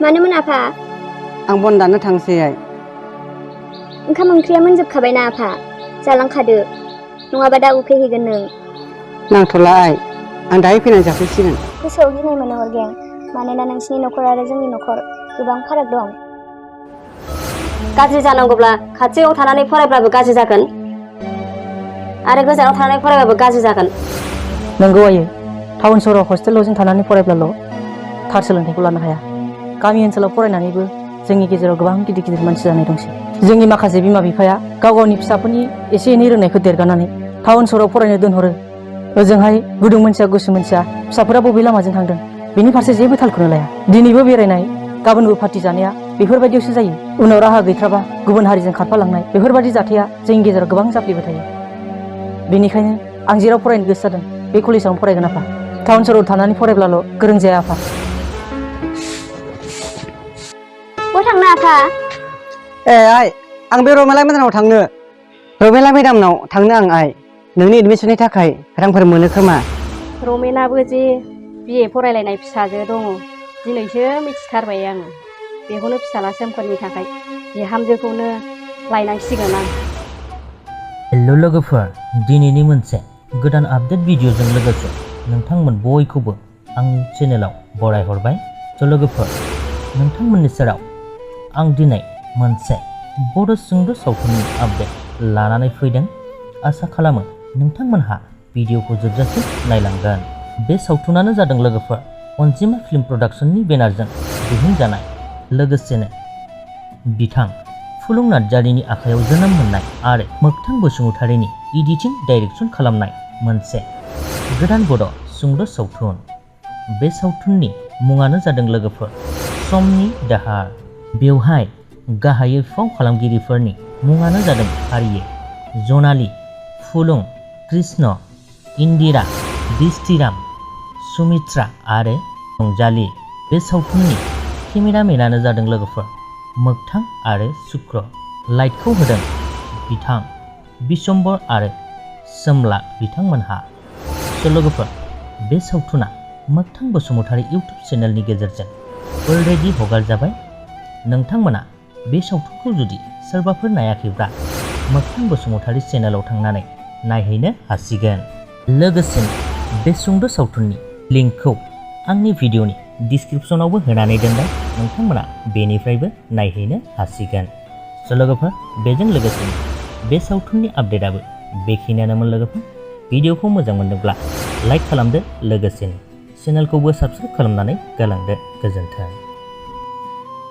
मानोमोन आफा? आं बन दाननो थांसै आइ। ओंखाम ओंख्रिया मोनजोबखाबायना आफा? जालांखादो, नङाबा दा उखैहैगोन नों। नांथ'ला आइ, आं दाहाय फैनानै जाफैसिगोन। गोसोआव गिनाय मोनो अरगें, मानोना नोंसिनि न'खर आरो जोंनि न'खर गोबां फाराग दं। गाज्रि जानांगौब्ला खाथियाव थानानै फरायब्लाबो गाज्रि जागोन आरो गोजानाव थानानै फरायब्लाबो गाज्रि जागोन। नंगौ आयै, टाउन सहराव हस्टेलाव जों थानानै फरायब्लाल' थार सोलोंथाइखौ लानो हाया। गामि ओनसोलाव फरायनानैबो जोंनि गेजेराव गोबां गिदिर गिदिर मानसि जानाय दंसै। जोंनि माखासे बिमा बिफाया गाव गावनि फिसाफोरनि एसे एनै रोंनायखौ देरगानानै टाउन सहराव फरायनो दोनहरो। ओजोंहाय गुदुं मोनसिया गुसु मोनसिया फिसाफोरा बबे लामाजों थांदों बेनि फारसे जेबो थालखौनो लाया। दिनैबो बेरायनाय गाबोनबो पार्टि जानाया बेफोरबायदियावसो जायो। उनाव राहा गैथ्राबा गुबुन हारिजों खारफालांनाय बेफोरबायदि जाथाया जोंनि गेजेराव गोबां जाफ्लेबाय थायो। बेनिखायनो आं जेराव फरायनो गोसो जादों बे कलेजावनो फरायगोन आफा। टाउन सहराव थानानै फरायब्लाल' गोरों जाया आफा। बहा थांनो आफा? आइ, आं बे रमाला मेदामाव थांनो। रमाला मेदामनाव थांनो आइ। नोंनि एडमिसननि थाखाय रांफोर मोनो खोमा। रमेनाबो जे बिए फरायलायनाय फिसाजो दङ, दिनैसो मिथिथारबाय आङो। बेखौनो फिसाला सोमखोरनि थाखाय बिहामजोखौनो लायनांसिगोन आं। हेल' लोगोफोर, दिनैनि मोनसे गोदान आपडेट भिडिअजों लोगोसे नोंथांमोन बयखौबो आंनि चेनेलाव बरायहरबाय। स' लोगोफोर, नोंथांमोननि सेराव आं दिनै मोनसे बड' सुंद' सावथुननि आपडेट लानानै फैदों। आसा खालामो नोंथांमोनहा भिडिअखौ जोबजासिम नायलांगोन। बे सावथुनानो जादों लोगोफोर अनजिमा फिल्म प्रडाक्शननि बेनारजों दिहुनजानाय, लोगोसेनो बिथां फुलुं नार्जारिनि आखायाव जोनोम मोननाय आरो मोगथां बसुमतारिनि एडिटिं डाइरेक्सन खालामनाय मोनसे गोदान बड' सुंद' सावथुन। बे सावथुननि मुङानो जादों लोगोफोर समनि दाहार। बेवहाय गाहायै फाव खालामगिरिफोरनि मुङानो जादों फारियै जनालि, फुलुं, कृष्ण, इन्दिरा, बिस्थिराम, सुमित्रा आरो रंजालि। बे सावथुननि केमेरामेनानो जादों लोगोफोर मोगथां आरो शुक्र। लाइटखौ होदों बिथां बिशम्बर आरो सोमला बिथांमोनहा। स' लोगोफोर, बे सावथुना मोगथां बसुमतारि इउटुब चेनेलनि गेजेरजों अलरेडि हगारजाबाय। नोंथांमोना बे सावथुनखौ जुदि सोरबाफोर नायाखैब्ला मोगथां बसुमतारि चेनेलाव थांनानै नायहैनो हासिगोन। लोगोसेनो बे सुंद' सावथुननि लिंकखौ आंनि भिडिअनि डिसक्रिपसनावबो होनानै दोनबाय, नोंथांमोना बेनिफ्रायबो नायहैनो हासिगोन। स' लोगोफोर, बेजों लोगोसेनो बे सावथुननि आपडेटआबो बेखिनियानोमोन लोगोफोर। भिडिअखौ मोजां मोनदोंब्ला लाइक खालामदो, लोगोसेनो चेनेलखौबो साबस्क्राइब खालामनानै गालांदो। गोजोन्थों।